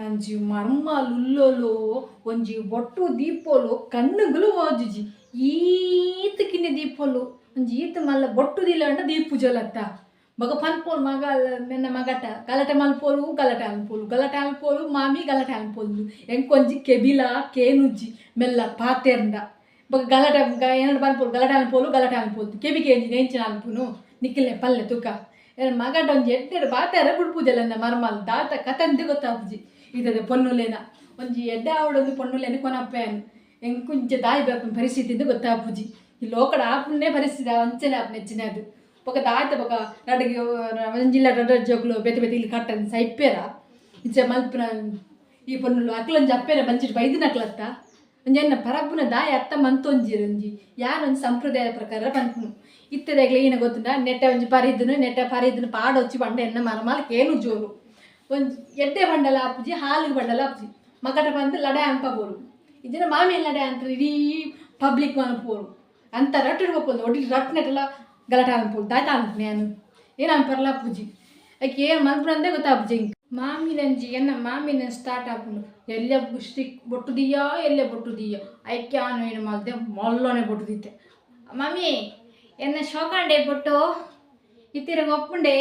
ಏನಂಜಿ ಮರ್ಮಲುಲ್ಲೋಲು ಒಂಜಿ ಬೊಟ್ಟು ದೀಪೊಲು ಕಣ್ಣುಗುಲು ಓಜುಜಿ ಈತ್ ಕಿನ್ನಿ ದೀಪೊಲು ಒಂಜಿ ಈತ್ ಮಲ್ಲ ಬೊಟ್ಟು ದೀಲಂಡ ದೀಪುಜೊಲತ್ತ ಬೊಕ ಪನ್ಪೊಲು ಮಗ ಮೆನ್ನ ಮಗಟ ಗಲಾಟೆ ಮಲ್ಪೊಲು ಗಲಾಟೆ ಅನ್ಪೊಲು ಗಲಾಟೆ ಅನ್ಪೊಲು ಮಾಮಿ ಗಲಾಟೆ ಅನ್ಪೊಲು ಎಂಕೊಂಜಿ ಕೆಬಿಲ ಕೇನುಜಿ ಮೆಲ್ಲ ಪಾತೆರ್ಂಡ ಬೊಕ ಗಲಾಟೆ ಏನಾರ ಪನ್ಪೊಲು ಗಲಾಟೆ ಅನ್ಪೊಲು ಗಲಾಟೆ ಅನ್ಪೊಲು ಕೆಬಿ ಕೇಂಜಿನ ಎಂಚಿನ ಅನ್ಪುನು ನಿಕ್ಲೆ ಪಲ್ಲೆ ತುಕ ಎನ್ನ ಮಗಟ ಒಂಜಿ ಎಡ್ಡೆಡ್ ಪಾತೆರ ಬುಡ್ಪುಜೆಲನ್ನ ಮರ್ಮಲ್ ದಾತ ಕತಂದ್ ಗೊತ್ತಾಪುಜಿ ಇತ್ತದೆ ಪೊನ್ನುಲೇನ ಒಂಜಿ ಎಡ್ಡೆ ಆವಡೊಂದು ಪೊನ್ನುಲೇನ ಕೊನಪ್ಪೆನ್ ಎಂಕುಂಚ ದಾಯಿ ಬರ್ಪುನ ಪರಿಸ್ಥಿತಿ ಗೊತ್ತಾಪುಜಿ ಈ ಲೋಕಡ್ ಆಪುನೇ ಪರಿಸ್ಥಿತಿ ಅಂಚನೆ ಆಪುನ ಹೆಚ್ಚಿನದು ಬೊಕ ದಾಯ್ತ ಬೊಕ ರಡ್ಡ್ ಒಂಜಿಲ್ಲ ರಡ್ಡ್ ರಡ್ಡ್ ಜೋಕುಲು ಬೇತೆ ಬೇತೆ ಇಲ್ಲಿ ಕಟ್ಟನ್ ಸೈಪೇರ ಇಂಚ ಮಲ್ಪುನ ಈ ಪೊನ್ನುಲು ಅಕ್ಲೊಂಜಿ ಅಪ್ಪೆನ ಬಂಜಿಡ್ ಬೈದಿನಕ್ಲತ್ತ ಒಂಜಿ ಎನ್ನ ಪರಬ್ಬುನ ದಾಯಿ ಅತ್ತ ಮಂತೊಂಜೆರ್ ಒಂಜಿ ಯಾನ್ ಒಂಜಿ ಸಂಪ್ರದಾಯದ ಪ್ರಕಾರ ಪನ್ಪುನು ಇತ್ತೆದಕ್ಲೆ ಈನ ಗೊತ್ತುಂಡ ನೆಟ್ಟ ಒಂಜಿ ಪರಿದುನು ನೆಟ್ಟ ಪರಿದುನು ಪಾಡೊಚ್ಚಿ ಪಂಡ ಎನ್ನ ಮರ್ಮಾಲ್ ಕೇನುಜೋಲು ಒಂಜಿ ಎಡ್ಡೆ ಪಂಡಲ ಆಪುಜಿ ಹಾಲ್ಗ್ ಪಂಡಲ ಆಪುಜಿ ಮಗಟ ಪಂದ್ ಲಡಾಯಿ ಅನ್ಪ ಬೋಡು ಇಜ್ಜಿಂಡ ಮಾಮಿ ಲಡಾಯಿ ಅಂತರ ಇಡೀ ಪಬ್ಲಿಕ್ ಮನ್ಪುವೊಲು ಅಂತ ರಟ್ಟುಡು ಪೋಪೊಂದು ಒಡಿಲ್ ರಟ್ಟುನೆಟಲ ಗಲಾಟೆ ಅನ್ಪೊಲು ದಾದ ಅನ್ಪುನೆ ಯಾನ್ ಏನ್ ಅನ್ಪರ್ಲ ಆಪುಜಿ ಐಕ್ ಏನ್ ಮನ್ಪುನಂದೇ ಗೊತ್ತಾಪುಜಿ ಎಂಕ್ ಮಾಮಿನಂಜಿ ಎನ್ನ ಮಾಮಿನ ಸ್ಟಾರ್ಟ್ ಆಪುಂಡು ಎಲ್ಯ ಸ್ಟಿಕ್ ಬೊಟ್ಟು ದೀಯ ಎಲ್ಯ ಬೊಟ್ಟು ದೀಯ ಐಕ್ ಯಾನ್ ಏನು ಮಲ್ದೆ ಮಲ್ಲನೆ ಬೊಟ್ಟು ದೀತೆ ಮಾಮಿ ಎನ್ನ ಶೋಕಾಂಡೆ ಬೊಟ್ಟು ಇತ್ತಿರಗ ಒಪ್ಪುಂಡೆ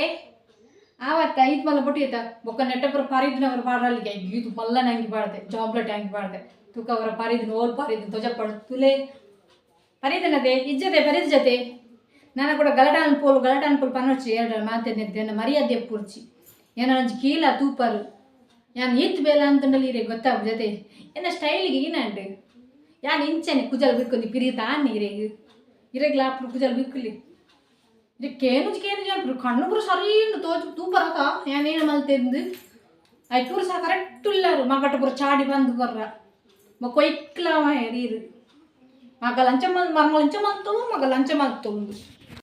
ಆವತ್ತ ಈತ್ ಮಲ್ಲ ಬೊಟ್ಟು ಈತ ಬೊಕ್ಕ ನೆಟ್ಟಪುರ ಪರಿದಿನವರು ಪಾಡಲಿಗೆ ಈತು ಮಲ್ಲನೆ ಅಂಗಿ ಪಾಡ್ದೆ ಜಾಂಪ್ಲೆಟ್ ಅಂಗಿ ಪಾಡ್ದೆ ತುಕ ಅವರ ಪರಿದಿನ ಓಲ್ ಪರಿದಿನ ತೊಜಪ್ಪಡು ತುಲೆ ಪರಿದಿನದೆ ಇಜ್ಜತೆ ಪರಿದ ಜತೆ ನಾನ ಕೂಡ ಗಲಾಟೆ ಅನ್ಪೋಲು ಗಲಾಟೆ ಅನ್ಪೋಲು ಪನೊಚ್ಚಿ ಎರಡು ಮಾತೆರ್ನೆದ್ದೆ ಎನ್ನ ಮರ್ಯಾದೆ ಪುರ್ಚಿ ಏನ ಒಂಜಿ ಕೀಲ ತೂಪರು ಯಾನ್ ಈತ್ ಬೇಲ ಅಂತಂಡಲಿ ಇರೆ ಗೊತ್ತಾಪು ಜತೆ ಎನ್ನ ಸ್ಟೈಲಿಗೆ ಈನಂಡು ಯಾನ್ ಇಂಚನೆ ಕುಜಲ್ ಬಿಕ್ಕೊಂದು ಪಿರಿ ತಾನೆ ಇರೆಗ್ ಇರೆಗ್ಲ ಆಪುಡು ಕುಜಲ್ ಬಿಕ್ಕುಲಿ ಇರೆ ಕೇನುಜಿ ಕೇನುಜಿ ಅನ್ಪುಡು ಕಣ್ಣು ಪೂರ ಸರಿ ಉಂಡು ತೋಜು ತೂಪರಕ ಯಾನ್ ಏನು ಮಲ್ತೆಂದು ಐಕ್ ಪೂರ ಸಹ ಕರೆಕ್ಟ್ ಉಲ್ಲಾರು ಮಗಟ ಪೂರ ಚಾಡಿ ಬಂದು ಕೊರ್ರ ಬೊಕ ಒಯ್ಕ್ಲ ನೀರು ಮಗ ಲಂಚ ಮಲ್ ಮರ್ಮಲ್ ಅಂಚ ಮಲ್ತವು ಮಗ ಲಂಚ ಮಲ್ತವು.